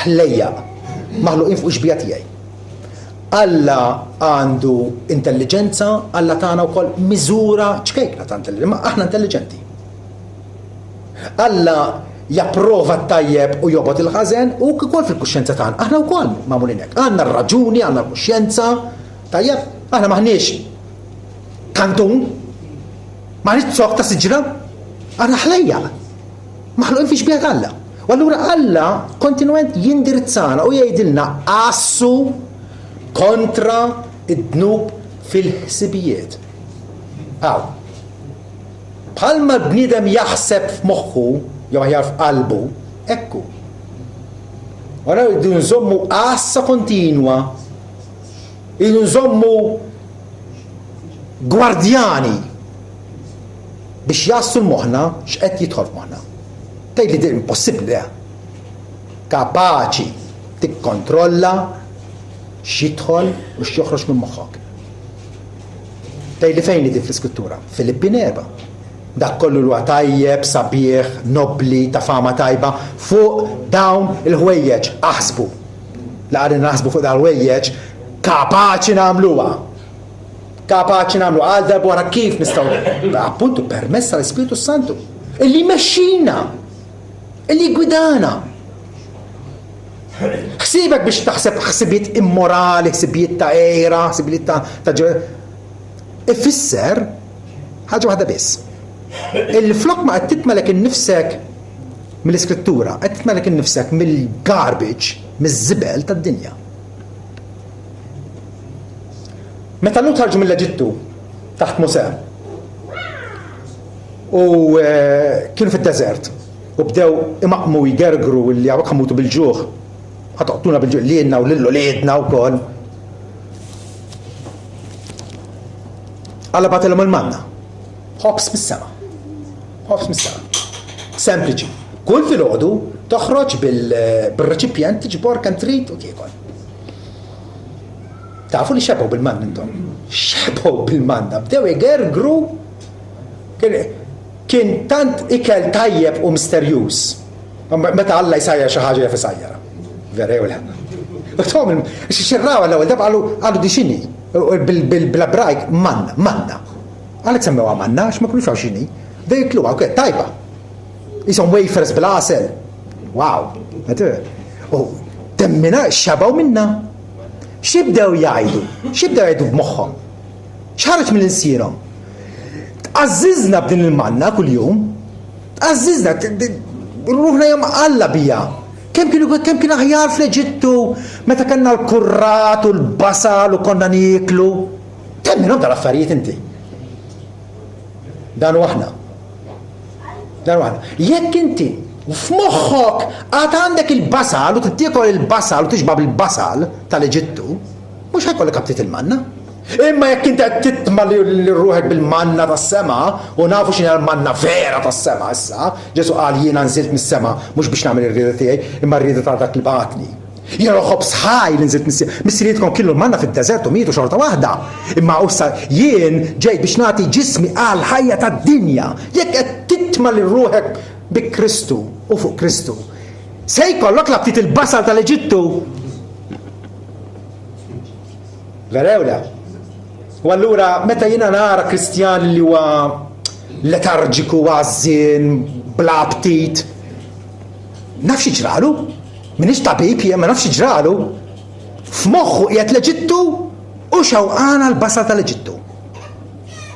ħlejjaq maħluqin fuq xbija tiegħi. Alla għandu intelliġenza, Alla tana wkoll miżura ċkejkna ta' intelliġenza, imma aħna intelliġenti. Alla japprova t-tajjeb u jobgħod il-ħażen u wkoll fil-kuxjenza tagħna. Aħna wkoll magħmulin hekk. Għandna r-raġuni, għandna l-kuxjenza, tajjeb, aħna maħniex kantun, maħniex zokk ta' siġra, aħna ħlejjaq. Maħluqin fi xbieha t'Alla. U allura Alla kontinwament jindirizzana u jgħidilna għassu kontra id-dnub fil-ħsibijiet. Aw. Bħalma l-bniedem jaħseb f'moħħu, jew aħjar f'qalbu, hekk hu. U allura rridu nżommu għassa kontinwa, rridu nżommu gwardjani biex jgħassu l-moħħna x'qed jidħol f'moħħna. Tgħid li din impossibbli le. Kapaċi tikkontrolla x'jidħol u x'joħroġ minn moħħok. Tgħidli fejn hi din fl-Iskrittura? Filippin 4. Dak kollu li huwa tajjeb, sabiħ, nobbli, ta' fama tajba, fuq dawn il-ħwejjeġ aħsbu. La qegħdin naħsbu fuq dawn il-ħwejjeġ, kapaċi nagħmluha. Kapaċi nagħmlu għal darb'oħra kif nistgħu appuntu permezz tal-Ispirtu Santu illi jmexxina, illi jgwidana. Ħsiebek biex taħseb ħsibijiet immorali, ħsibijiet ta' għira, ħsibijiet ta' ta' ifisser ħaġa waħda biss. Illi flok ma qed titmalek innifsek mill-iskrittura, qed titmalek innifsek mill-garbage, miż-żibel tad-dinja. Meta l-Lhud ħarġu mill-Eġittu taħt Mosè u eh, kienu fid-deżert u bdew imaqmu jgergru li hawnhekk ħa mmutu bil-ġuħ, ħa toqtluna bil-ġuħ lilna u lil uliedna wkoll. Alla bagħtilhom il-manna. Ħobż mis-sema. Ħobż mis-sema. Sempliċi. Kull filgħodu toħroġ bil-reċipjent tiġbor kemm trid u tiekol. Tafu li xebgħu bil-manna intom. Xebgħu bil-manna, bdew igergru Kien tant ikel tajjeb u misterjuż. Meta Alla jsajjar xi ħaġa jaf isajjarha. Vera jew le? U tom, xirrawa l-ewwel darba qalu qalu di x'inhi? Bl-Ebrajk manna, manna. Għalhekk semmewha manna għax ma kinux jafu x'inhi. Bdew jikluha u kienet tajba. Qishom wafers bil-għasel. Wow! U temmina xebgħu minna. X'ibdew jgħidu? X'ibdew jgħidu b'moħħhom? X'ħareġ minn ilsienhom? Tqażżiżna b'din il-manna kuljum. Tqażżiżna, ruħna hija mqalla biha. Kemm kienu kemm kien aħjar fl-Eġittu meta kellna l-kurrat u l-basal u konna nieklu. Temminhom dal-affarijiet inti. Dan hu aħna. Dan hu aħna. Jekk inti f'moħħok għad għandek il-basal u trid il-basal u tixba' bil-basal tal-Eġittu, mhux ħa jkollok aptit il-manna. Imma jekk inti qed titma' lil ruħek bil-manna tas-sema, u nafu x'inhi l-manna vera tas-sema issa, Ġesù qal jiena nżilt mis-sema mhux biex nagħmel ir-rieda tiegħi, imma r-rieda ta' dak li bagħatni. Jiena l-ħobż ħaj li nżilt mis-sema. Missirietkom kielu l-manna fid-deżert u mietu xorta waħda. Imma issa jien ġejt biex nagħti ġismi għall-ħajja tad-dinja. Jekk qed titma' lil ruħek bi Kristu u fuq Kristu, se jkollok l-aptit il-basal tal-Eġittu. Vera jew le? U allura meta jiena nara Kristjan li huwa letarġiku, għażżien, bla aptit, naf xi ġralu? M'iniex tabib jien, ma nafx xi ġralu. F'moħħu qiegħed l-Eġittu u xewqan għall-basal tal-Eġittu.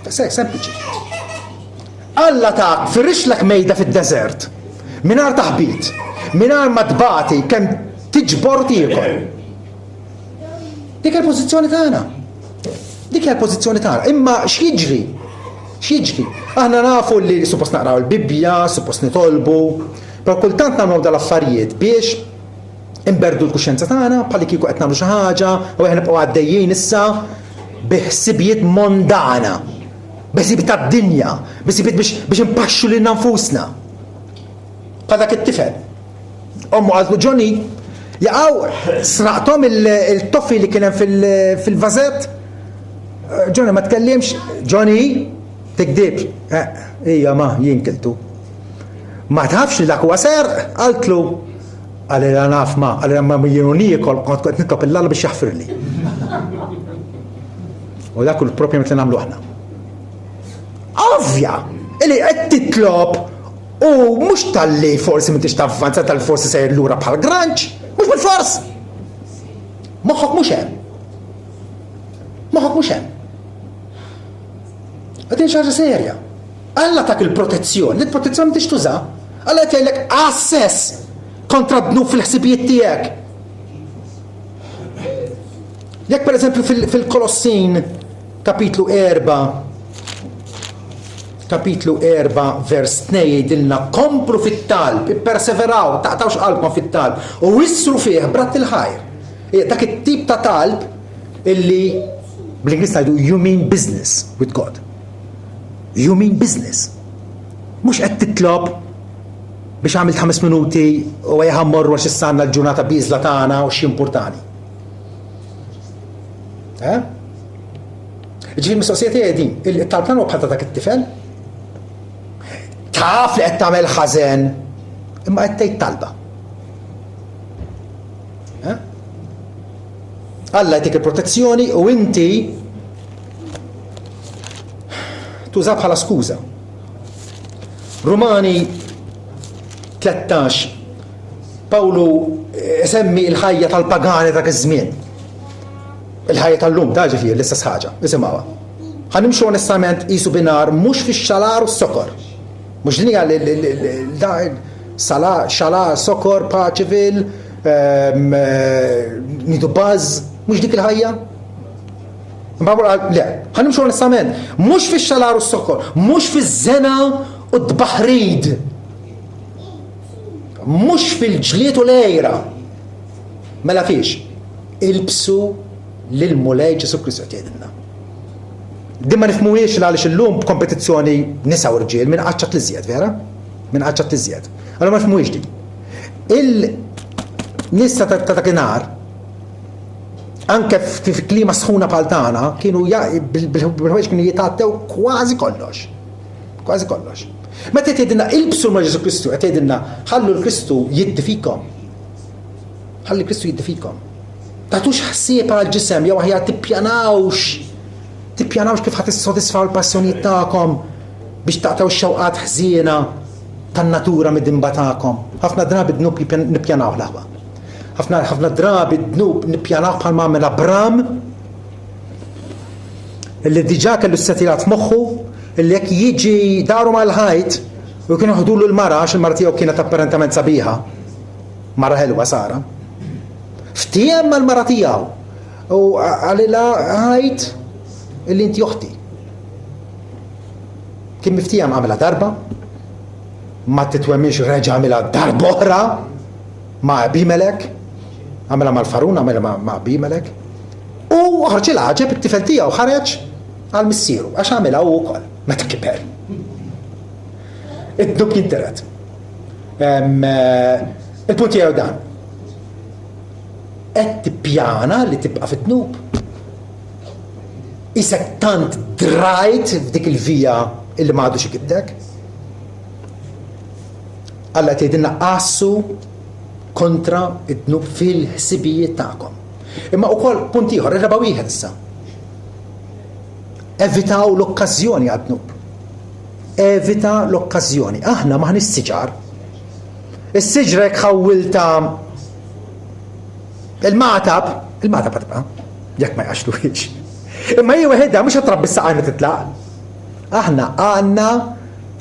Daqshekk sempliċi. Alla tak firixlek mejda fid-deżert, mingħajr taħbit, mingħajr ma tbati kemm tiġbor u tiekol. Dik hija l-pożizzjoni tagħna. Dik hija l-pożizzjoni tagħna. Imma x'jiġri? X'jiġri? Aħna nafu li suppost naqraw il-Bibbja, suppost nitolbu, però kultant nagħmlu dal-affarijiet biex inberdu l-kuxjenza tagħna bħalli kieku qed nagħmlu xi ħaġa u aħna nibqgħu għaddejjin issa bi ħsibijiet mondana, bi ħsibijiet tad-dinja, bi ħsibijiet biex biex inpaxxu lilna nfusna. Bħal dak it-tifel. Ommu qaltlu Johnny, jaqaw sraqthom il-toffi li kien hemm fil-vażett. Johnny ma tkellimx, Johnny, tikdibx. Eh, ija ma, jien kiltu. Ma tafx li dak huwa serq, qaltlu. Qalilha naf ma, qalilha ma jienu niekol kont qed nitlob 'il Alla biex jaħfirli. U dak hu propjament li nagħmlu aħna. Ovvja li qed titlob u mhux talli forsi m'intix tavvanza tal forsi sejjer lura bħal granċ, mhux bil-fors. Moħħok mhux hemm. Moħħok mhux hemm. Għadin xi ħaġa serja. Alla tak il-protezzjoni, il-protezzjoni m'intix tuża. Alla qed jgħidlek assess kontra dnub fil-ħsibijiet tiegħek. Jekk pereżempju fil-Kolossin kapitlu 4 kapitlu 4 vers 2 jgħidilna komplu fit-talb, ipperseveraw, taqtawx qalbkom fit-talb u issru fih bratt il-ħajr. Dak it-tip ta' talb illi bl-Ingliż ngħidu you mean business with God. You mean business. Mhux qed titlob biex għamilt ħames minuti u ejja ħa mmorru għax issa għandna l-ġurnata bieżla tagħna u x'jimpurtani. Eh? Ġifieri mistoqsija tiegħi din, il-talb tagħna bħal ta' dak it-tifel? Taf li qed tagħmel ħażen, imma qed tgħid talba. Eh? Alla jtik il-protezzjoni u inti tuża bħala skuża. Rumani 13 Pawlu isemmi l-ħajja tal-pagani dak iż-żmien. Il-ħajja tal-lum, ta' ġifieri l-istess ħaġa, isimgħuha. Ħa nimxu onestament qisu binar mhux fix-xalar u s-sokor. Mhux din hija xalar, sokor, paċivil, ehm, eh, nidu baż, mhux dik il-ħajja? Pawlu qal, le, ħa nimxu onestament, mhux fix-xalar u s-sokor, mhux fiż-żena u t-tbaħrid. Mhux fil-ġlied u l-għira. Mela fiex? Ilbsu lill-Mulej Ġesù Kristu qed jgħidilna. Din ma nifhmuhiex għaliex illum b'kompetizzjoni nisa u rġiel min qaċċat l-iżjed, vera? Min qaċċat l-iżjed. Allura ma nifhmuhiex din. Il-nies ta' dakinhar anke fi klima sħuna bħal tagħna kienu bil-ħwejjeġ kienu jitgħattew kważi kollox. Kważi kollox. Meta qed jgħidilna ilbsu ma' Ġesù Kristu, qed jgħidilna ħallu l-Kristu jiddi fikom. Ħalli Kristu jiddi fikom. Tagħtux ħsieb għal ġisem jew aħjar tippjanawx. Tippjanawx kif ħadd tissodisfaw il-passjonijiet tagħkom biex taqtaw x-xewqat ħżiena tan-natura midinba tagħkom. Ħafna drabi dnub nippjanaw l-aħwa. Ħafna ħafna drabi dnub nippjanaw bħalma għamel Abram illi diġà kellu s-setirat f'moħħu illi jekk jiġi daru mal-ħajt u kienu ħdulu l-mara għax il-mara tiegħu kienet apparentament sabiħa, mara ħelwa Sara. Ftiehem mal-mara tiegħu u qalilha ħajt illi inti oħti. Kien miftiehem għamilha darba, ma titwemminx reġa' għamilha darba oħra ma' Abimelek, għamilha mal-Farun, għamilha ma' Abimelek. U oħroġ il-għaġeb it-tifel tiegħu ħareġ għal missieru għax għamilha hu wkoll meta kiber. Id-dnub jintiret. Eh, il-punt tiegħu dan. Qed tippjana li tibqa' fid-dnub. Isek tant drajt f'dik il-vija illi ma għadux ikibdek. Alla qed jgħidilna qassu kontra id-dnub fil-ħsibijiet tagħkom. Imma ukoll punt ieħor, ir-raba' wieħed issa. Evitaw l-okkażjoni għad-dnub. Evita l-okkażjoni. Aħna maħniex siġar. Is-siġra jekk ħawwilta il-matab, il-matab tibqa' jekk ma jqaxluhiex. Imma hi waħedha mhux ħa trabbi s-saqajn u titlaq. Aħna għandna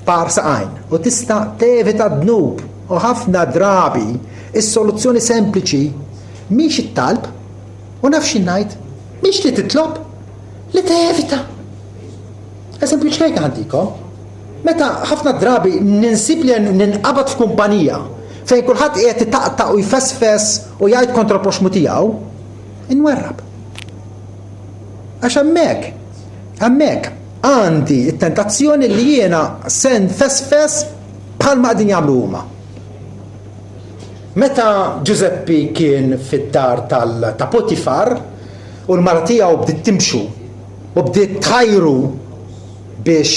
par saqajn u tista' tevita d-dnub u ħafna drabi is-soluzzjoni sempliċi Mhix it-talb, u naf xi ngħid, mhix li titlob, li tevita. Eżempju ċkejken ħantikom. Meta ħafna drabi ninsib li ninqabad f'kumpanija fejn kulħadd qiegħed itaqtaq u jfesfes u jgħid kontra l-proxxmu tiegħu, inwarrab. Għax hemmhekk, hemmhekk għandi t-tentazzjoni li jiena se nfesfes bħalma qegħdin jagħmlu huma. Meta Ġużeppi kien fid-dar ta' Potifar u l-mara tiegħu bdiet timxu u bdiet tħajru biex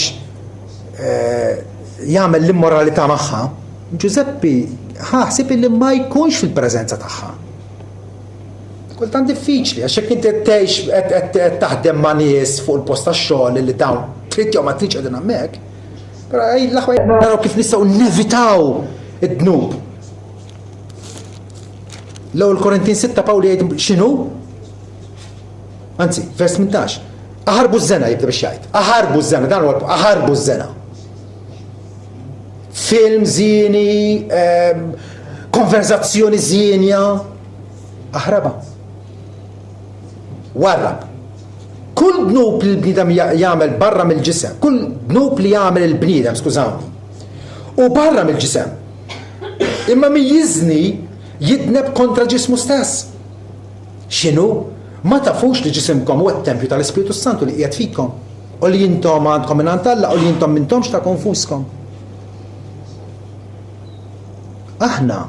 jagħmel l-immoralità magħha, Ġużeppi ħa ħsieb illi ma jkunx fil-preżenza tagħha. Kultant diffiċli, għax jekk inti tgħix qed taħdem ma' nies fuq il-post tax-xogħol li dawn trid jew ma tridx qegħdin hemmhekk. Però l-aħwa naraw kif nistgħu nevitaw id-dnub. L-ewwel Korintin 6 Pawli jgħid x'inhu? Anzi, vers 18. Aħarbu ż-żena jibda biex jgħid. Aħarbu ż-żena, dan huwa aħarbu ż-żena. Film żieni, ehm, konverzazzjoni żienja, aħrabha. Warrab. Kull dnub li l-bniedem jagħmel barra mill-ġisem, kull dnub li jagħmel il-bniedem, skużawni, u barra mill-ġisem. Imma min jiżni jidneb kontra ġismu stess. X'inhu? Ma tafux li ġisimkom huwa t-tempju tal-Ispirtu Santu li qiegħed fikom, u li intom għandkom mingħand Alla u li intom m'intomx ta' konfuskom. Aħna,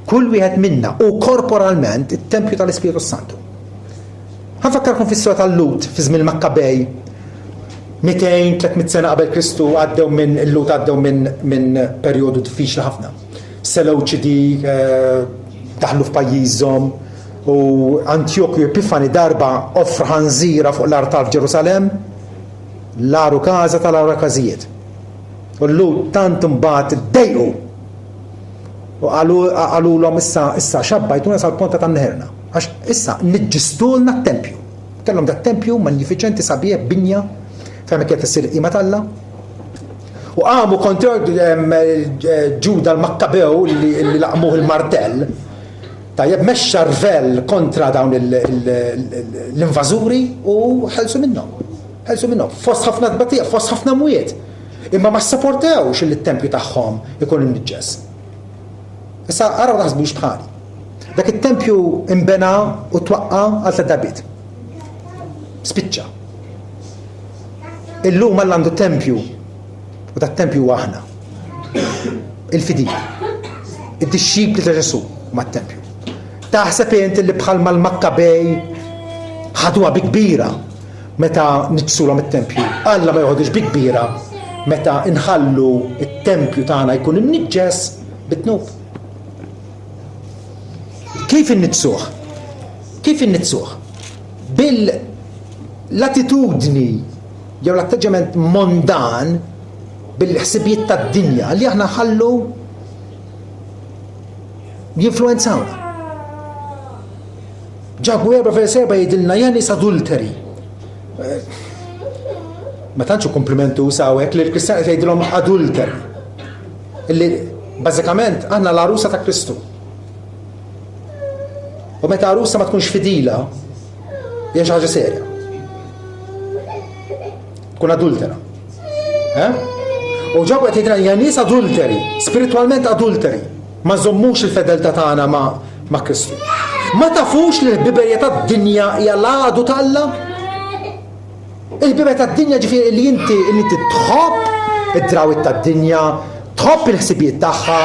kull wieħed minna hu korporalment it-tempju tal-Ispirtu Santu. Ħa nfakkarkom fis-sura tal-Lut fi żmien il-Makkabej. 200, 300 sena qabel Kristu għaddew minn il-Lut għaddew minn min perjodu diffiċli ħafna. Seleuċidi eh, daħlu f'pajjiżhom u Antjokju Epifani darba offra ħanżira fuq l-artal f'Ġerusalemm, l-aru każa tal-agħar każijiet. U l-Lhud tant imbagħad iddejqu u qalulhom issa issa xabbajtuna sal-ponta ta' mneħirna għax issa niġġistulna t-tempju. Kellhom dat tempju magnifiċenti sabiħ binja fejn kienet issir qima t'Alla. U qamu kontra Ġuda l-Makkabew li laqmuh il-martell. Tajjeb mexxa rvell kontra dawn l-invażuri u ħelsu minnhom. Ħelsu minnhom. Fost ħafna tbatija, fost ħafna mwiet. Imma ma ssaportewx li t-tempju tagħhom ikun imniġġes. Issa araw taħsbux bħali. Dak it-tempju imbena u twaqqa għal tliet darbiet. Spiċċa. Illum Alla għandu tempju u dat tempju huwa aħna. Il-fidili. Id-dixxipli ta' Ġesù mat-tempju. Taħseb int li bħalma l-Makkabej ħaduha bi kbira meta niġġsulhom it-tempju. Alla ma joħodhiex bi kbira meta nħallu t-tempju tagħna jkun imniġġes bid-dnub. Kif inniġġsuh? Kif inniġġsuh? Bil-attitudni jew l-atteġġjament mondan bil-ħsibijiet tad-dinja li aħna nħallu jinfluwenzawna. Ġakbu 4 vers 4 jgħidilna ja nies adulteri. Eh, ma tantx komplimentu sawek li l-Kristjan qed jgħidilhom adulteri. Illi bażikament aħna l-għarusa ta' Kristu. U meta għarusa ma tkunx fidila, hija xi ħaġa serja. Tkun adultera. Eh? U ġabu qed jgħidilna hija nies adulteri, spiritwalment adulteri. Ma nżommux il-fedeltà tagħna ma' ma' Kristu. Ma tafux li l-ħbiberija tad-dinja hija l-għadu t'Alla? Il-ħbiberija tad-dinja ġifieri li inti li inti tħobb id-drawwiet tad-dinja, tħobb il-ħsibijiet tagħha,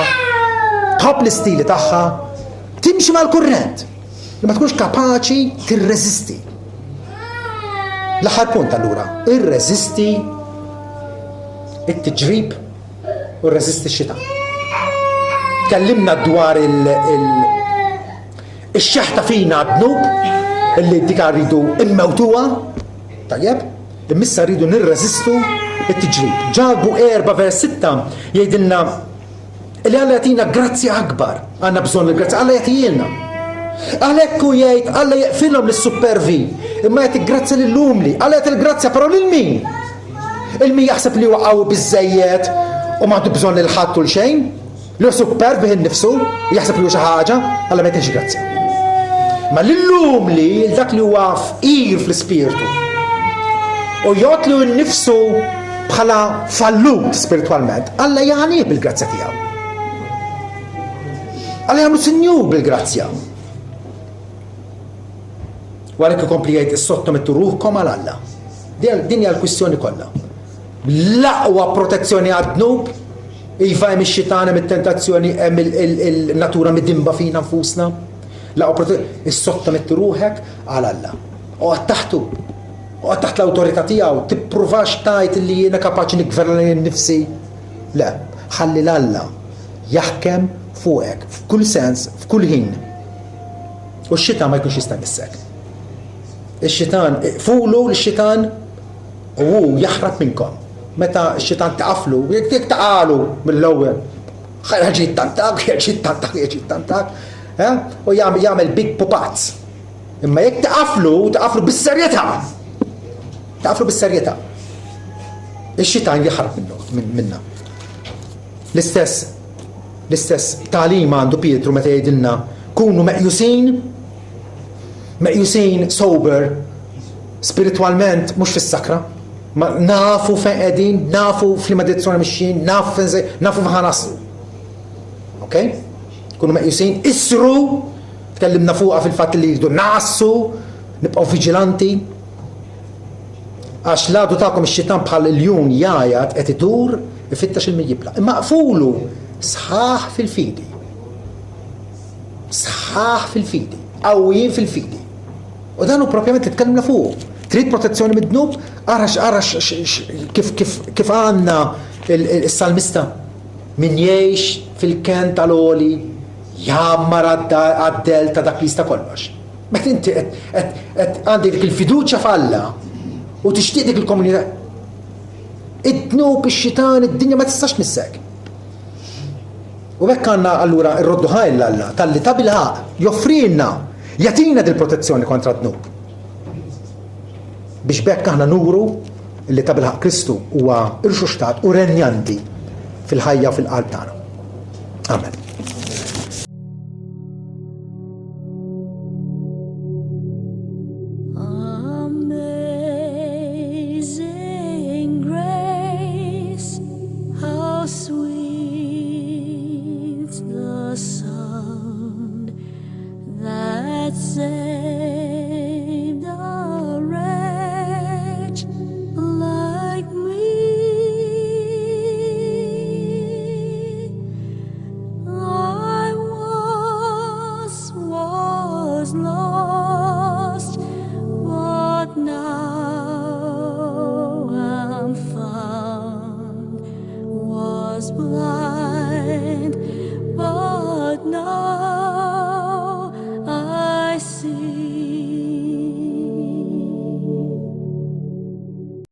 tħobb l-istili tagħha, timxi mal-kurrent li ma tkunx kapaċi tirreżisti. L-aħħar punt allura, irreżisti it-tiġrib u rreżisti x-xitan. Tkellimna dwar il-xeħta fina dnub illi dika rridu immewtuha, tajjeb, imissa rridu nirreżistu it-tiġrib. Ġakbu 4 vers 6 jgħidilna li Alla jagħtina grazzja akbar. Għandna bżonn il-grazzja, Alla jagħtihielna. Għalhekk hu jgħid Alla jeqfilhom lis-suppervi, imma jagħti grazzja lill-umli. Alla jagħti l-grazzja però lil min? Il-min jaħseb li huwa qawwi biżżejjed u m'għandu bżonn lil ħadd u l xejn, li hu superb bih innifsu u jaħseb li hu xi ħaġa, Alla ma jtihx grazzja. Ma lill-umli, lil dak li huwa fqir fl-ispirtu u jgħodd lilu nnifsu bħala fallut spiritwalment, Alla jagħnih bil-grazzja tiegħu. Alla jagħmlu sinjur bil-grazzja. U għalhekk ikompli jgħid issottomettu ruħkom għal Alla. Din hija l-kwistjoni kollha. L-aqwa protezzjoni għad-dnub, iva hemm ix-xitan, hemm it-tentazzjoni, hemm il-natura midinba fina nfusna. L-aqwa protezzjoni, issottometti ruħek għal Alla. Oqgħod taħtu. Oqgħod taħt l-awtorità tiegħu, tippruvax tgħid li jiena kapaċi niggverna lili nnifsi. Le, ħalli 'l Alla jaħkem fuqek f'kull sens, f'kull ħin. U x-xitan ma jkunx jista' jmissek. Ix-xitan, fulu l-xitan u hu jaħrab minnkom. Meta x-xitan taqaflu, jekk taqalu mill-ewwel, ħajġi jittantak, jerġa' jittantak, jerġa' jittantak, eh? u jagħmel big pupazz. Imma jekk taqaflu, taqaflu bis-serjetà. Taqaflu bis-serjetà. Ix-xitan jaħrab minnu minna. L-istess l-istess tagħlim għandu Pietru meta jgħidilna kunu meqjusin meqjusin sober spiritwalment mhux fis-sakra. Ma nafu fejn qegħdin, nafu f'liema direzzjoni mixjin, nafu fejn nafu fejn naslu. Ok? Kunu meqjusin, isru, tkellimna fuqha fil-fatt li jridu naqsu, nibqgħu viġilanti. Għax l-għadu tagħkom ix-xitan bħal iljun jgħajat qed idur ifittex il jibla. Imma qfulu sħaħ fil-fidi. Sħaħ fil-fidi, qawwijin fil-fidi. U dan hu propjament li tkellimna fuq. Trid protezzjoni mid-dnub? Ara ara kif kif kif għandna il-salmista min jgħix fil-ken tal-għoli jgħammar għad-del ta' dak li jista' kollox. Meta inti qed għandek dik il-fiduċja f'Alla u tixtieq dik il-komunità. Id-dnub, ix-xitan, id-dinja ma tistax tmissek. U hekk għandna allura rroddu ħajr 'l Alla talli tabilħaqq joffrilna, jagħtina dil-protezzjoni kontra d-dnub. Biex b'hekk aħna nuru li tabilħaqq Kristu huwa rxuxtat u renjanti fil-ħajja u fil-qalb tagħna. Amen. Amazing grace, how sweet the sound that saved a wretch like me. I once was lost, but now am found. Was blind, but now.